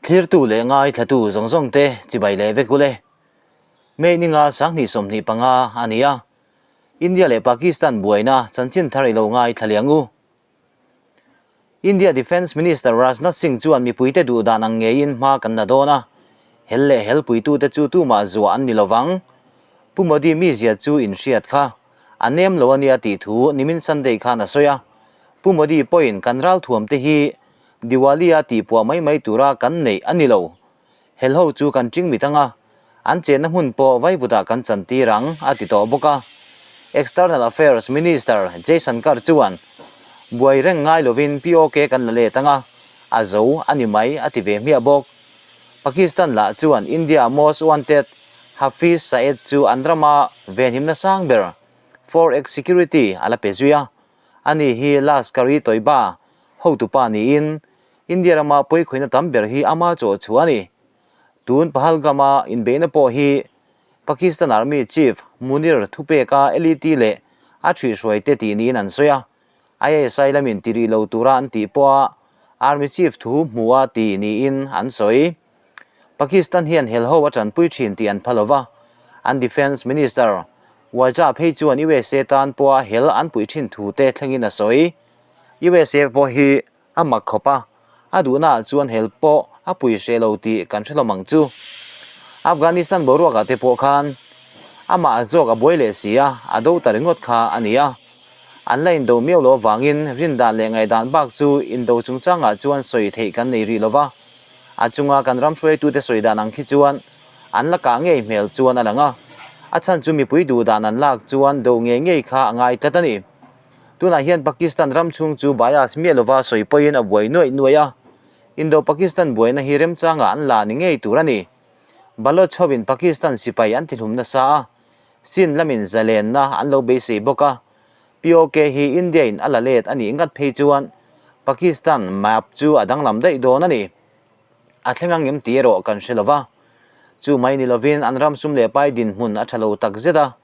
Thlirtu leh ngaithlatu zawng zawng te chibai leh vek ule. May ninga 2025 a ni a, India leh Pakistan buaina chanchin thar i lo ngaithla liang u. India Defence Minister Rajnath Singh chuan mipuite duh dan ang ngeiin hma kan la dawn a, hel leh helpuitute chu tumah zuah an ni lovang. Pu Modi mizia chu inhriat kha a nem lo a nia tih thu nimin Sunday khan a sawi a. Pu Modi pawhin kan ralthuamte hi Diwali-a tihpuah mai mai tura kan neih a ni lo. Helho chu kan ṭing mit anga, an chenna hmun pawh vaivutah kan chantir ang, a ti tawh bawk a. External Affairs Minister Jaishankar chuan, Buai reng ngai lovin POK kan la let anga, a zo a ni mai, a ti ve hmiah bawk. Pakistan lah chuan India Most Wanted Hafiz Saeed chu an rama venhimna sang ber 4X Security a la pe zui a, ani hi Lashkar-e-Toiba hotupa niin India rama pawikhawihna tam ber hi ama chaw chhuah a ni. Tun Pahalgam-a inbeihna pawh hi Pakistan Army Chief Munir thupeka LET leh a ṭhihhruaite tih niin an sawi a. ISI lamin ti rih lo tura an tih pawha Army Chief thu hmuha ti niin an sawi. Pakistan hian helho a ṭanpui ṭhin tih an pha lo va, an Defence Minister Waja phei chuan USA tan pawha hel an puih ṭhin thu te thlengin a sawi. USA pawh hi A mak khawp a, a duhnaah chuan hel pawh a pui hreh lo tih kan hre hlawm ang chu. Afghanistan boruakah te pawh khan amah zawk a buai leh si a, a do ta ringawt kha a ni a. An la indo miau loh avangin rindan leh ngaihdan bak chu indo chungchangah chuan sawi theih kan nei rih lo va. A chunga kan ram hruaitute sawi dan ang khi chuan an la kah ngei hmel chuan a lang a. A chhan chu mipui duhdan an lak chuan do ngei ngei kha a ngai tlat a ni. Tunah hian Pakistan ram chhung chu bias miah lova sawi pawhin a buai nuaih nuaih a, Indo-Pakistan buaina hi remchangah an la ni ngei tur a ni. Baloch hovin Pakistan sipai an tihlum nasa a, Sindh lamin zalenna an lo beisei bawk a, POK hi India-in a la let a nih ngat phei chuan Pakistan map chu a danglam daih dawn a ni. A thleng ang em tih erawh kan hre lova, chu mai ni lovin an ram sum leh pai dinhmun a tha lo tak zet a,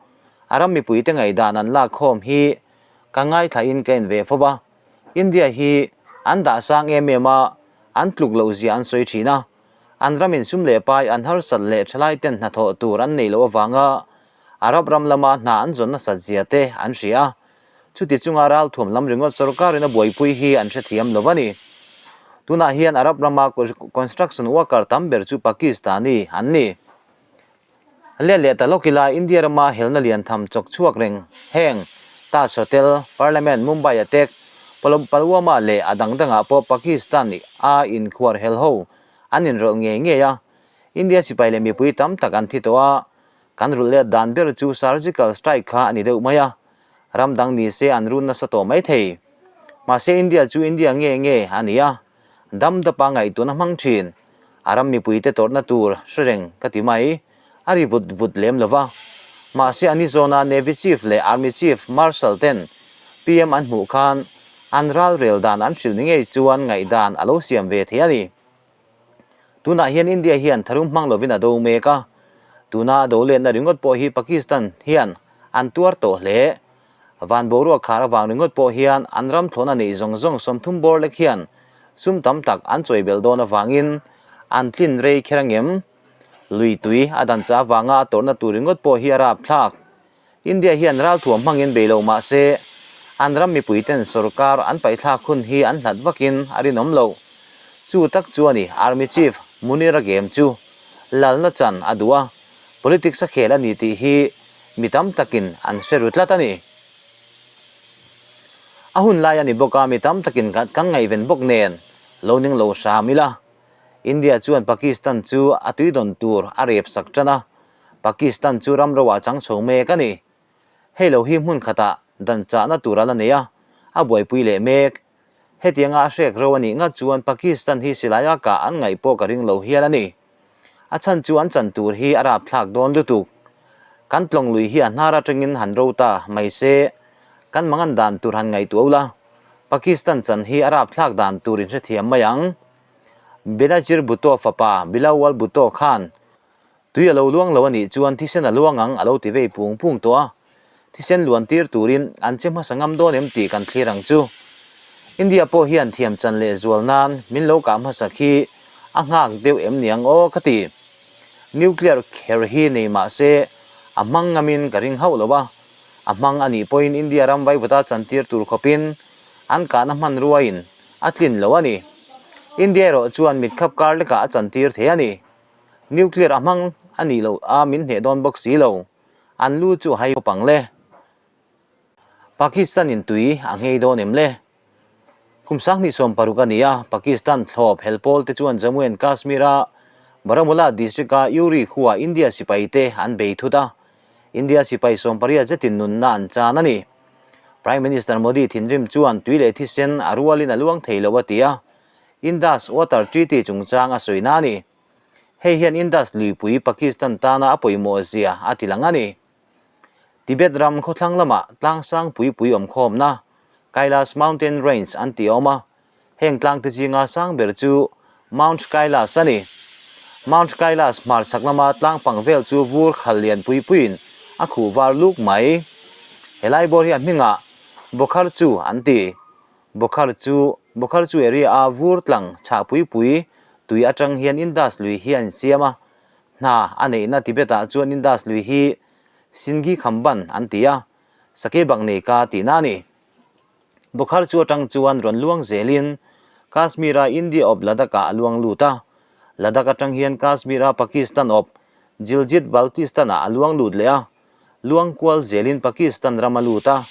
a ram mipuite ngaihdan an lak khawm hi ka ngaithlain ka en ve fo va, India hi an dah sang em em a, an tluk loh zia an sawi thin a, an ramin sum leh pai an harsat leh thalai ten hnathawh tur an neih loh avanga Arab ram lama hna an zawn nasat zia te an hria a, Chuti chunga ralthuam lam ringawt sorkarin a buaipui hi an hrethiam lo a ni. Tunah hian Arab rama construction worker tam ber chu Pakistani an ni. Let leh ta lawk ila India rama helna lian tham chawk chhuak reng heng Taj Hotel, Parliament, Mumbai attack, Pulwama leh a dang dangah pawh Pakistan a inkhuar hel ho an inrawlh ngei ngei a. India sipai leh mipui tam tak an thi tawh a, kan rulh let dan ber chu surgical strike kha a ni deuh mai a. Ram dang ni se an run nasa tawh mai thei. Mahse India chu India nge nge a ni a, dam dapa ngaihtuahna hmang thin. A ram mipuite tawrhna tur hre reng ka ti mai, a ri vut vut lem lo va. Mahse a ni zawna Navy Chief leh Army Chief Marshal ten PM an hmuh khan an ralrel dan an hrilh ni ngei chuan ngaihdan a lo siam ve thei a ni. Tunah hian India hian tharum hmang lovin a do mek a, tuna a do letna ringawt pawh hi Pakistan hian an tuar tawh hle. Van boruak khar avang ringawt pawh hian an ram thlawhna neih zawng zawng 30 bawr lek hian sum tam tak an chawi belh dawn avangin an tlin rei kher angem? Lui tui a dan chah avanga a tawrhna tur ringawt pawh hi a rapthlak. India hian ralthuam hmangin bei lo mah se, an ram mipuiten sorkar an paihthlak hun hi an hlat vakin a rinawm lo. Chu tak chu a ni Army Chief Munir a game chu lalna chan a duh a, politics a khel a ni tih hi mi tam takin an hre ru tlat a ni. A hun lai a ni bawk a, mi tam takin kan ngaihven bawk nen lo ning lo hram ila. India chuan Pakistan chu a tuidawn tur a rep sak tan a, Pakistan chu ram roah chang chho mek a ni. Hei lo hi hmun khatah dan chahna tur a la nei a, a buaipui leh mek. Hetianga a hrek ro a nih ngat chuan Pakistan hi silaia kah an ngaih pawh ka ring lo hial a ni. A chhan chu an chan tur hi a rapthlak dawn lutuk. Kan tlawng lui hi a hnar atangin han ro ta mai se, kan mangan dan tur han ngaihtuah ula, Pakistan chan hi a rapthlak dan tur inhrethiam mai ang. Benazir Bhutto fapa Bilawal Bhutto khan Tui a lo luang lo a nih chuan thisen a luang ang a lo ti vei pung pung tawh a, thisen luan tir turin an che hmasa ngam dawn em tih kan thlir ang chu. India pawh hian thiam chan leh zual nan min lo kah hmasa khi A nghak deuh em niang aw ka ti. Nuclear kher hi nei mah se a hmang ngamin ka ring hauh lo a, a hmang a nih pawhin India ram vaivuta chantir tur khawpin an kahna hmanruain a tlin lo a ni. India erawh chuan mitkhap kar lekah a chantir thei a ni. Nuclear a hmang a nih loh a min hneh dawn bawk si lo. An lu chu a hai khawp ang le. Pakistan in tui a nghei dawn em le? Kum 2016 a ni a, Pakistan thlawp hel pawl te chuan Jammu and Kashmir a Baramulla district a Uri khua India sipai te an bei thut a, India sipai 80 zetin nunna an chan a ni. Prime Minister Modi thinrim chuan tui leh thisen a rualin a luang thei lo a ti a, Indus Water Treaty chungchang a sawina a ni. Hei hian Indus luipui Pakistan tana a pawimawh zia a ti lang a ni. Tibet ram khawthlang lamah tlangsang pui pui awmkhawmna, Kailash Mountain Range an ti awm a, heng tlangte zinga sang ber chu Mount Kailash a ni. Mount Kailash hmar chhak lama tlang pang vel chu vur khal lian pui puiin a khuh var luk mai. Helai bawr hi a hmingah Bokhar chu an ti. Bokhar chu Bokhar chu area a vur tlang chhah pui pui tui atang hian Indus lui hi a insiam a, Hna a neihna Tibet-ah chuan Indus lui hi Singi Khamban an ti a, Sakei bak nei ka tihna a ni. Bukhar chu atang chuan rawn luang zelin Kashmir-a India awp Ladakh-ah a luang lut a, Ladakh atang hian Kashmir-a Pakistan awp Gilgit Baltistan-ah a luang lut leh a, Luang kual zelin Pakistan ram a lut a,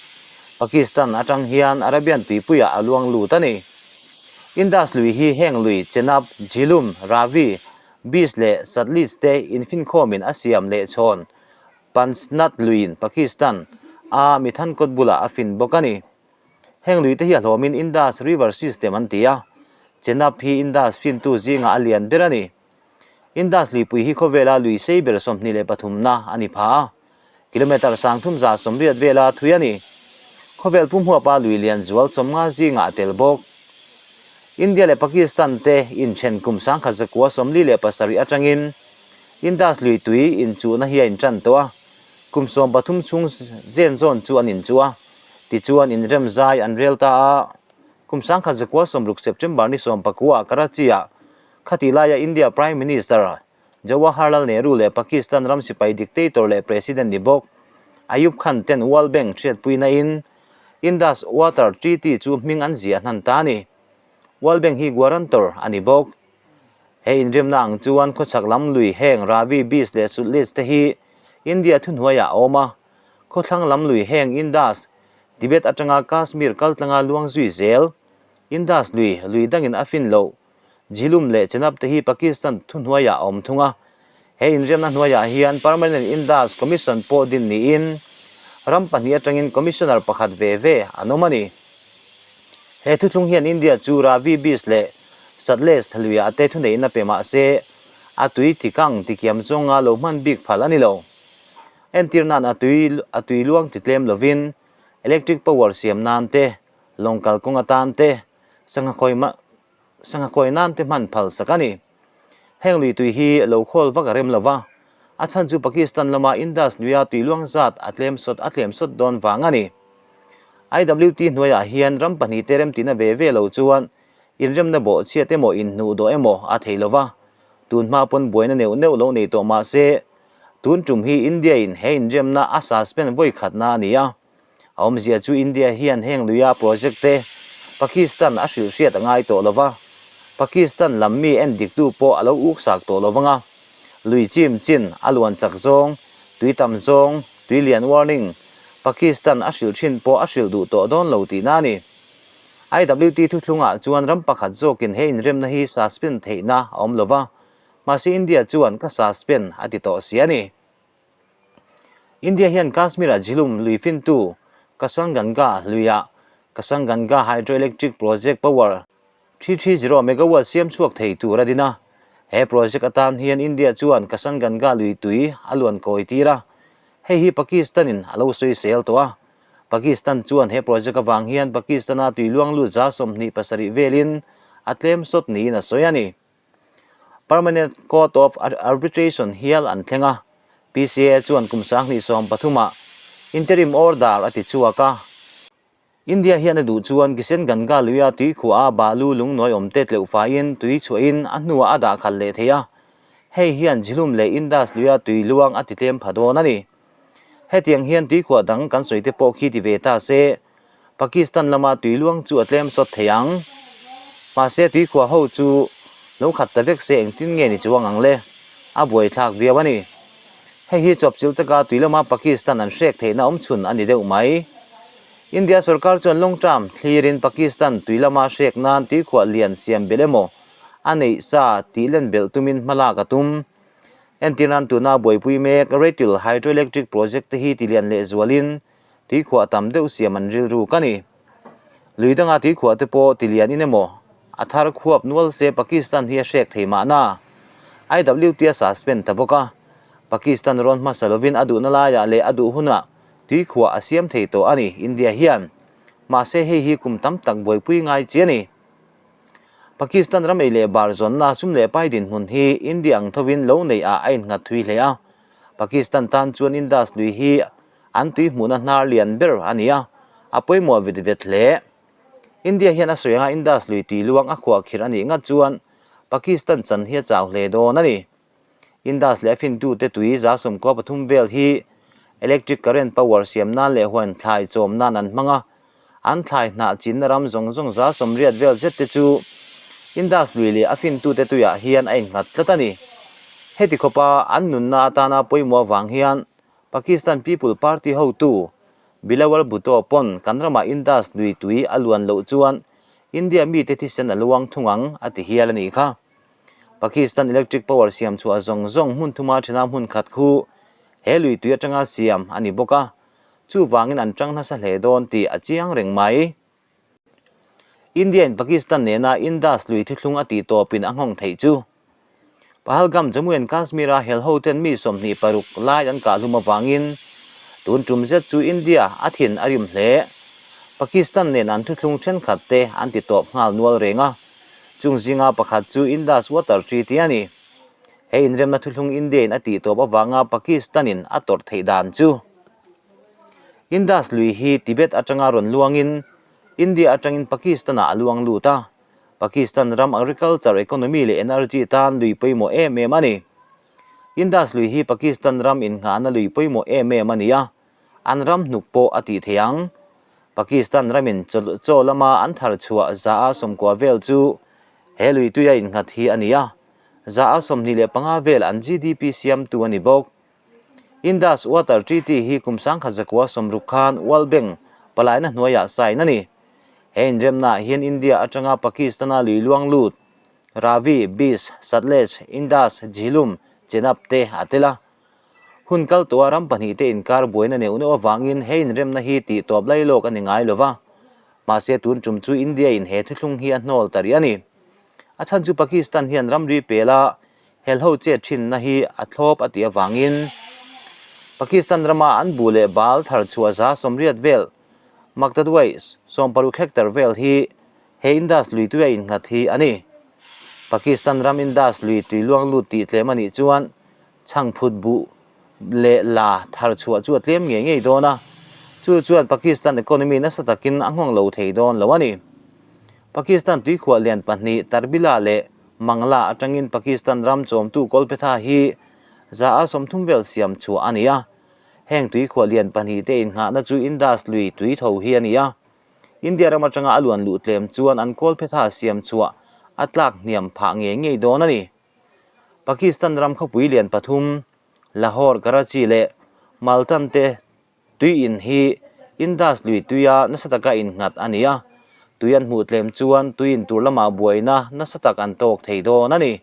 Pakistan atang hian Arabian tuipuiah a luang lut a ni. Indus lui hi heng lui Chenab, Jhelum, Ravi, Beas leh Sutlej te infinkhawmin a siam leh chhawn Panjnad luiin Pakistan a Mithankot bulah a fin bawk a ni. Heng lui te hi a hlawmin Indus River System an ti a, Chenab hi Indus fintu zingah a lian ber a ni. Indus luipui hi khawvela lui sei ber 23 na a ni pha a, kilometre 3180 vela thui a ni. Khawvel pumhuapa lui lian zual 50 zingah a tel bawk. India leh Pakistan te inthen kum 1947 atangin Indus lui tui inchuhna hi a intan tawh a, kum 13 chhung zen zawn chu an inchuh a, tichuan inremzai an rel ta a. Kum 1960 September ni 19 ah Karachi-ah Khatih laia India Prime Minister Jawaharlal Nehru leh Pakistan ram sipai dictator leh President ni bawk Ayub Khan ten World Bank hriatpuina in Indus Water Treaty chu hming an ziah hnan ta a ni. World Bank hi guarantor a ni bawk. He inremna ang chuan khawchhak lam lui heng Ravi, Beas leh Sutlej te hi India thuhnuaiah a awm a, khawthlang lam lui heng Indus, Tibet atanga Kashmir kaltlanga luang zui zel Indus lui, lui dangin a fin loh Jhelum leh Chenab te hi Pakistan thuhnuaiah a awm thung a, he inriamna hnuaiah hian Permanent Indus Commission pawh din niin ram pahnih atangin Commissioner pakhat ve ve an awm a ni. He thuthlung hian India chu Ravi Beas leh Sutlej luiah te thuneihna pe mah se a tui tikang tikiam zawnga lo hman bik phal a ni lo. Entir nan a tui a tui luang ti tlem lovin electric power siam nan te, lawng kalkawng atan te, Sangha khawi sangha khawi nan te hman phal sak a ni. Heng lui tui hi lo khawl vak a rem lo va, a chhan chu Pakistan lama Indus luia tui luang zat a tlem sawt a tlem sawt dawn vang a ni. IWT hnuaiah hian ram pahnih te remtihna ve ve lo chuan inremna bawh chhiat emaw inhnuh dawh emaw a thei lo va, tun hma pawn buaina neuh neuh lo nei tawh mah se tun tum hi India in he inremna a suspend vawi khatna a ni a. A awmzia chu India hian heng luia project te Pakistan a hrilh hriat a ngai tawh lova, Pakistan lam mi en diktu pawh a lo uk sak tawh lovang a. Lui chim chin, a luan chak zawng, tui tam zawng, tui lian warning, Pakistan a hrilh thin pawh a hrilh duh tawh dawn lo tihna a ni. IWT thuthlungah chuan ram pakhat zawkin he inremna hi suspend theihna a awm lova, mahse India chuan ka suspend a ti tawh si a ni. India hian Kashmir-ah Jhelum lui fintu Kashanganga luiah Kashanganga Hydroelectric Project power 330 megawatt siam chhuak thei tur a din a. He project atan hian India chuan Kashanganga lui tui a luan kawi tir a, hei hi Pakistan-in a lo sawi sel tawh a. Pakistan chuan he project avang hian Pakistan-a tui luang lut 27 velin a tlem sawt niin a sawi a ni. Permanent Court of Arbitration hial an thleng a, PCA chuan kum 2013 ah interim order a ti chhuak a. India hian a duh chuan Kisen Ganga luia tui khuah a balu lungnuai awmte tleuh faiin tui chhuahin a hnuah a dah khalh leh thei a, hei hian Jhelum leh Indus luia tui luang a ti tlem pha dawn a ni. Hetiang hian tui khuah dang kan sawi te pawh khi ti ve ta se, Pakistan lama tui luang chu a tlem sawt thei ang. Mahse tui khuah ho chu lo khat ta vek se engtin nge ni chuang ang le? A buaithlak viau a ni. Hei hi chawpchilh taka tui lama Pakistan an hrek theihna awmchhun a ni deuh mai. India sorkar chuan long term thlirin Pakistan tui lama hrek nan tuikhuah lian siam belh emaw a neih sa tih len belh tumin hmalak a tum. Entirnan tuna buaipui mek Retul Hydroelectric Project te hi tilian leh zualin tuikhuah tam deuh siam an rilru ka ni. Lui danga tuikhuah te pawh tilian in emaw a thar khuap nual se Pakistan hi a hrek thei mahna. IWT a suspend ta bawk a, Pakistan rawn hmasa lovin a duhna laiah leh a duh hunah Tuikhuah a siam thei tawh a ni India hian. Mahse hei hi kum tam tak buaipui ngai chi a ni. Pakistan ram ei leh bar zawnna sum leh pai dinhmun hi India ang thovin lo neih ah a innghat thui hle a. Pakistan tan chuan Indus lui hi an tui hmuhna hnar lian ber a ni a, a pawimawh vet vet hle. India hian a sawi anga Indus lui tui luang a khuahkhirh a nih ngat chuan Pakistan chan hi a chau hle dawn a ni. Indus leh a fintute tui 13% vel hi electric current power siam nan leh huan thlai chawm nan an hmang a, an thlai hnah chinna ram zawng zawng 80% vel zet te chu Indus lui leh a fintute tuiah hian a innghat tlat a ni. Heti khawpa an nunna atana pawimawh avang hian Pakistan People Party hotu Bilawal Bhutto pawn kan ramah Indus lui tui a luan loh chuan India mite thisen a luang thung ang a ti hial a nih kha. Pakistan electric power siam chhuah zawng zawng hmun thuma thena hmun khat khu he lui tui atanga siam a ni bawk a, chuvangin an tang nasa hle dawn tih a chiang reng mai. India in Pakistan nena Indus lui thuthlung a tih tawpin a nghawng theih chu. Pahalgam, Jammu and Kashmir a hel hoten mi 26 lai an kah hlum avangin tun tum zet chu India a thin a rim hle. Pakistan nen an thuthlung thenkhat te an ti tawp nghal nual reng a. Chung zinga pakhat chu Indus Water Treaty a ni. He inremna thuthlung India-in a tihtawp avanga Pakistan-in a tawrh theih dan chu Indus lui hi Tibet atanga rawn luangin India atangin Pakistan-ah a luang lut a, Pakistan ram agriculture, economy leh energy tan lui pawimawh em em a ni. Indus lui hi Pakistan ram innghahna lui pawimawh em em a ni a, an ram hnuk pawh a tih thei ang. Pakistan ramin chaw lama an thar chhuah 90% vel chu he lui tuia innghat hi a ni a, 25% vel an GDP siamtu a ni bawk. Indus Water Treaty hi kum 1960 khan World Bank palaina hnuaiah sign a ni. He inremnaah hian India atanga Pakistan-a lui luang lut Ravi, Beas, Sutlej, Indus, Jhelum, Chenab te a tel a. Hun kal tawha ram pahnihte inkar buaina neuh neuh avangin he inremna hi tih tawp lai lawk a ni ngai lo va, mahse tun tum chu India-in he thuthlung hi a hnawl ta rih a ni. A chhan chu Pakistan hian ramri pela helho chet thinna hi a thlawp a tih avangin Pakistan rama an bu leh bal thar chhuah 80% vel maktaduai 60 hectare vel hi he Indus lui tuia innghat hi a ni. Pakistan ram Indus lui tui luang lut tih tlem a nih chuan Chhangphut buh leh la thar chhuah chu a tlem ngei ngei dawn a, chu chuan Pakistan economy nasa takin a nghawng lo thei dawn lo a ni. Pakistan tuikhuah lian pahnih Tarbila leh Mangla atangin Pakistan ram chawmtu Kolpetha hi 30% vel siam chhuah a ni a, heng tuikhuah lian pahnihte innghahna chu Indus lui tui tho hi a ni a, India ram atanga a luan luh tlem chuan an Kolpetha siam chhuah a tlak hniam phah ngei ngei dawn a ni. Pakistan ram khawpui lian pathum, Lahore, Karachi leh Multan te tui in hi Indus lui tuia nasa taka innghat a ni a, tui an hmuh tlem chuan tui in tur lamah buaina nasa tak an tawk thei dawn a ni.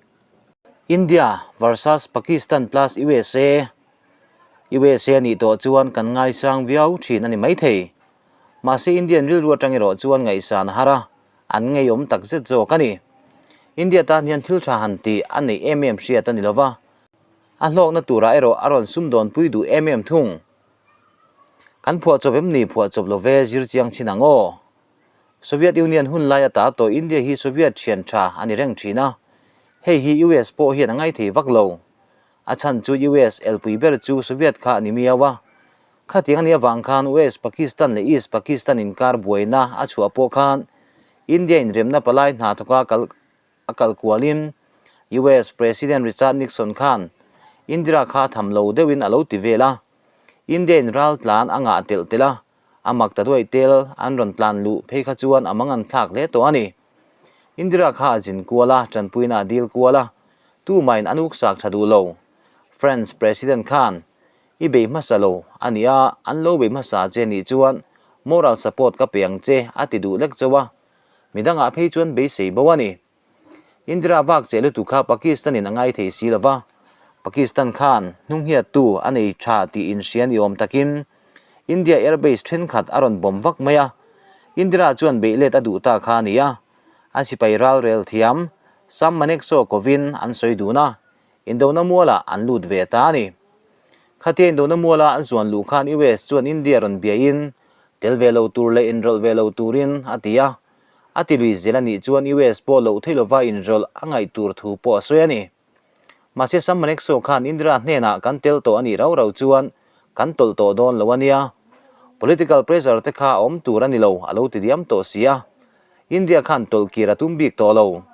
India versus Pakistan plus usa, usa nih tawh chuan kan ngaisang viau thin a ni maithei. Mahse Indian rilru atang erawh chuan ngaihsan a har a, An ngeiawm tak zet zawk a ni. India tan hian thil tha han tih a neih em em hriat a ni lo va, a hlawkna turah erawh a rawn sumdawnpui duh em em thung. Kan phuahchawp em ni phuahchawp lo ve zir chiang thin ang aw. Soviet Union hun lai ata tawh India hi Soviet thian tha a ni reng thin a, hei hi US pawh hian a ngaithei vak lo. A chhan chu US elpui ber chu Soviet kha a ni miau a. Khatiang a nih avang khan West Pakistan leh East Pakistan inkar buaina a chhuah pawh khan India inremna palai hna thawka kal a kal kualin US President Richard Nixon khan Indira kha tham lo deuhin a lo ti vel a, India in ral tlan a ngah telh telh a, a mak ta duai tel an rawn tlan luh phei kha chuan a mang an thlak hle tawh a ni. Indira kha a zin kual a, tanpuina a dil kual a, tumahin an uksak tha duh lo. France President khan I bei hmasa lo a nia, an lo bei hmasa che nih chuan moral support ka pe ang che a ti duh lek chauh a, midangah phei chuan beisei bo a ni. Indira vak che lutuk kha Pakistan in a ngai thei si lova, Pakistan khan hnunghiattu a nei tha tih inhria ni awm takin India airbase thenkhat a rawn bawm vak mai a, Indira chuan beih let a duh ta kha a ni a, a sipai ralrel thiam Sam Manekshaw kovin an sawi dun a, Indona mualah an lut ve ta a ni. Khatia Indona muala an zuan luh khan US chuan India rawn biain tel ve lo tur leh inrawlh ve lo turin a ti a. A ti lui zel a nih chuan US pawh loh theih lova inrawlh a ngaih tur thu pawh a sawi a ni. Mahse Sam Manekshaw khan Indira hnenah kan tel tawh a nih rau rau chuan kan tawlh tawh dawn lo a nia. Political pressure te kha a awm tur a ni lo a lo ti diam tawh si a. India khan tawlh kir a tum bik tawh lo.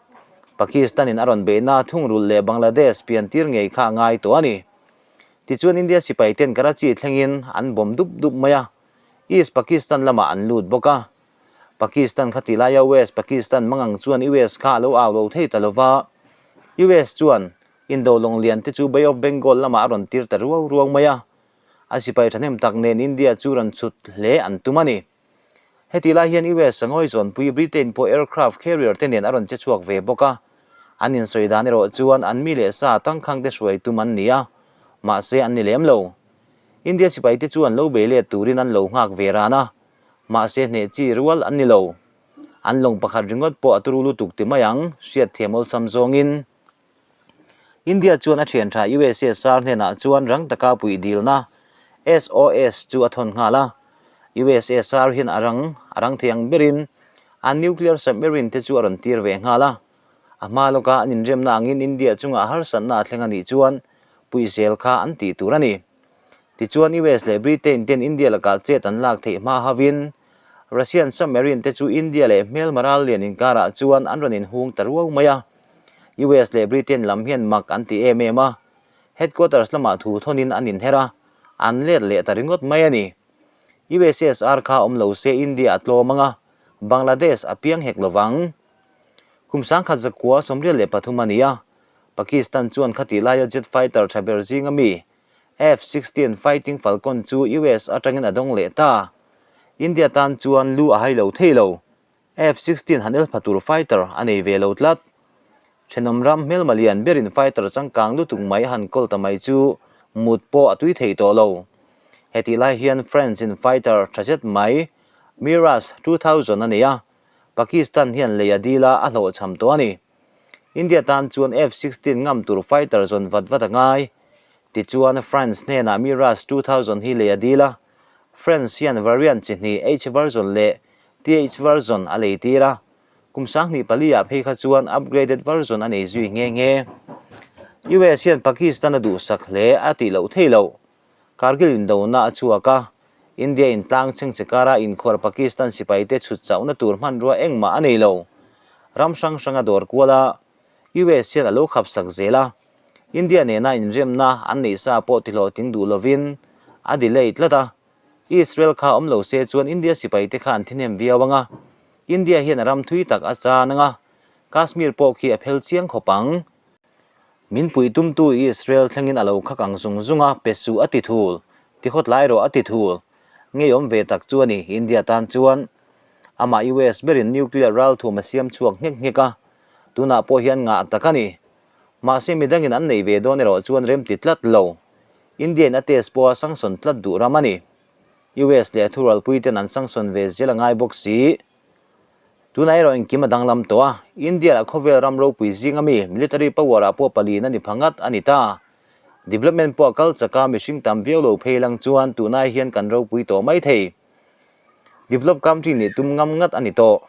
Pakistan in a rawn beihna thungrulh leh Bangladesh pian tir ngei kha a ngai tawh a ni. Tichuan India sipai ten Karachi thlengin an bomb dup dup mai a, East Pakistan lamah an lut bawk a. Pakistan kha ti laia West Pakistan mangang chuan US kha a lo au lo thei ta lova, US chuan Indo lawng lian te chu Bay of Bengal lamah a rawn tir ta ruau ruau mai a. A sipai thahnem tak nen India chu rawn chhut hle an tum a ni. Heti lai hian US a ngawi zawnpui Britain pawh aircraft carrier te nen a rawn che chhuak ve bawk a, an insawi dan erawh chuan an mi leh sa tangkhang te hruai tum an ni a, mahse an ni lem lo. India sipai te chuan lo bei let turin an lo nghak ve ran a, mahse hneh chi rual an ni lo. An lawng pakhat ringawt pawh a turu lutuk ti mai ang, hriatthiam awlsam zawngin. India chuan a thian tha USSR hnenah chuan rang taka puih dilna SOS chu a thawn nghal a. USSR hian a rang a rang thei ang berin an nuclear submarine te chu a rawn tir ve nghal a. A hma lawka an inremna angin India chungah harsatna a thleng a nih chuan puih zel kha an tih tur a ni. Tichuan US leh Britain ten India lakah chet an lak theih hma hovin Russian submarine te chu India leh hmelma ral lian inkarah chuan an rawn inhung ta ruau mai a. US leh Britain lam hian mak an ti em em a, headquarters lamah thu thawnin an inher a, an let leh ta ringawt mai a ni. USSR kha awm lo se India a tlawm ang a, Bangladesh a piang hek lo vang. Kum sangkhat zakua 83 a ni a, Pakistan chuan khatih laia jet fighter tha ber zinga mi F-16 Fighting Falcon chu US atangin a dawng leh ta. India tan chuan lu a hai lo thei lo. F-16 han el pha tur fighter a nei ve lo tlat. Thenawm ram hmelma lian berin fighter changkang lutuk mai a han kawl ta mai chu mut pawh a tui thei tawh lo. Hetih lai hian France in fighter tha zet mai Mirage 2000 a nei a, Pakistan hian lei a dil a a hlawhchham tawh a ni. India tan chuan F-16 ngam tur fighter zawn vat vat a ngai. Tichuan France hnenah Mirage 2000 hi lei a dil a, France hian variant chi hnih H version leh TH version a lei tir a, kum 2004 ah phei kha chuan upgraded version a nei zui nghe nghe. US hian Pakistan a duhsak hle a tih loh thei loh. Kargil indona a chhuak a, India in tlang chhengchhe kara inkhuar Pakistan sipaite chhut chauhna tur hmanrua engmah a nei lo. Ram hrang hrang a dawr kual a, US hian a lo khapsak zel a, India nena inremna an neih sa pawh tihlawhtling duh lovin a delay tlat a, Israel kha awm lo se chuan India sipai te kha an thihnem viau ang a, India hian a ram thui tak a chan ang a, Kashmir pawh khi a phel chiang khawp ang. Min puih tumtu Israel thlengin a lo khak ang zung zung a, pe suh a ti thul, ti khawt lai rawh a ti thul. Ngei awm ve tak chu a ni India tan chuan. Amah US berin nuclear ralthum a siam chhuak nghek nghek a, tunah pawh hian ngah tak a ni. Mahse midangin an nei ve dawn erawh chuan rem ti tlat lo. India in a test pawha sanction tlat duh ram a ni. US leh a thurualpui ten an sanction ve zel a ngai bawk si. Tunah erawh engkim a danglam tawh a, India lah khawvel ram ropui zinga mi military power ah pawh paliin a ni pha ngat a ni ta. Development pawh a kal chak a, mihring tam viau lo phei lang chuan tunai hian kan ropui tawh mai thei. Developed country nih tum ngam ngat a ni tawh.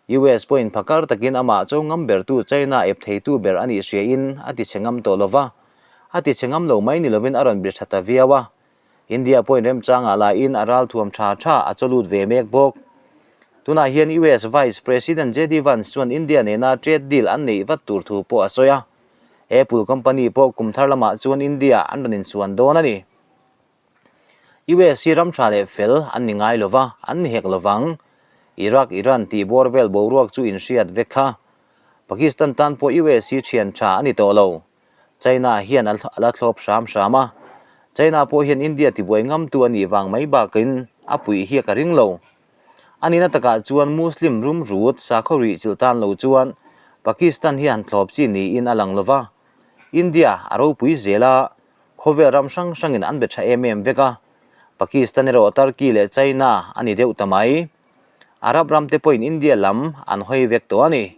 US pawhin phakar takin amah cho ngam bertu China ep theitu ber a nih hriain a ti chhe ngam tawh lo va, a ti chhe ngam lo mai ni lovin a rawn bir tha ta viau a. India pawhin remchangah lahin a ralthuam tha tha a chaw lut ve mek bawk. Tunah hian US Vice President JD Vance chuan India nena trade deal an neih vat tur thu pawh a sawi a. Apple company pawh kum thar lamah chuan India an rawn insuan dawn a ni. US hi ram tha leh fel an ni ngai lo va, an ni hek lo vang. Iraq, Iran tih bawr vel boruak chu inhriat vek kha. Pakistan tan pawh US hi thian tha a ni tawh lo. China hian a la thlawp hram hram a, China pawh hian India tibuai ngamtu a nih vang mai bakin a puih hi ka ring lo. A nihna takah chuan Muslim rumrut sakhaw rih chilh tan lo chuan Pakistan hi han thlawp chi niin a lang lo va, India a ropui zel a, khawvel ram hrang hrangin an be tha em em vek a, Pakistan erawh Turkey leh China a ni deuh ta mai. Arab ramte pawhin India lam an hawi vek tawh a ni.